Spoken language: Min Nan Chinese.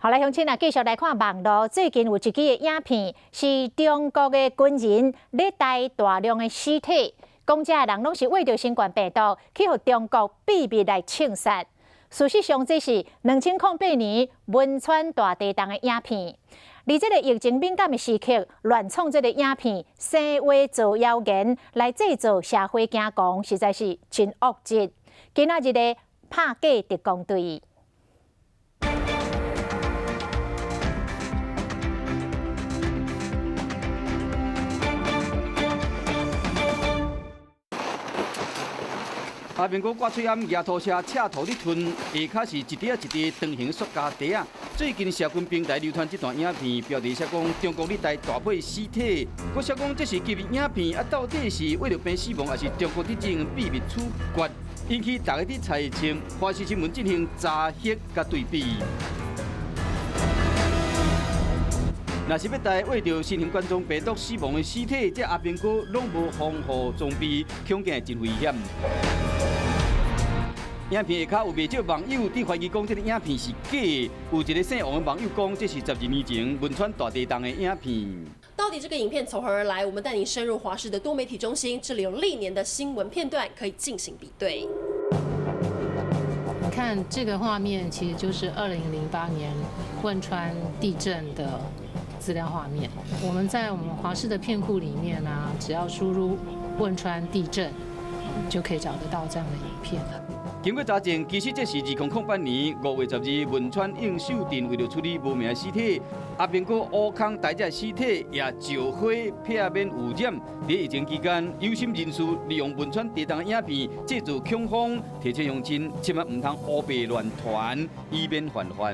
好來，鄉親啊，繼續來看網路。最近有一支的影片，是中國的軍人咧帶大量的屍體，講這人攏是為著新冠病毒去予中國秘密來槍殺。事實上，這是2008年汶川大地震的影片。佇這個疫情敏感的時刻，亂創這個影片，生話造謠言來製造社會驚惶，實在是真惡質。今仔日的拍假特工隊。阿明哥掛喙罨，舉拖車赤土咧吞，下跤是一塊仔一塊長形塑膠袋仔。最近社群平台流傳這段影片，標題寫講中國咧帶大批屍體，閣寫講這是機密影片，啊到底是為著病死亡，還是中國佇進行秘密處決？引起大家佇猜測。華視新聞進行查核佮對比。若是欲帶為著新型冠狀病毒死亡的屍體，這阿兵哥攏無防護裝備，恐驚真危險。影片下跤有袂少網友佇懷疑講，這个影片是假的。有一个姓王的網友講，這是12年前汶川大地震的影片。到底這個影片從何而來？我們帶你深入華視的多媒體中心，這裡有歷年的新聞片段可以進行比對。你看這個畫面，其實就是2008年汶川地震的資料畫面。我們在我們華視的片庫裡面呢，只要輸入汶川地震，就可以找得到這樣的影片了。經過查證，其實這是2008年5月12日汶川映秀鎮為著處理無名屍體，阿兵哥烏空帶這屍體也石火避免污染。佇疫情期間，有心人士利用汶川地震的影片製造恐慌，提醒鄉親千萬毋通烏白亂傳，以免犯法。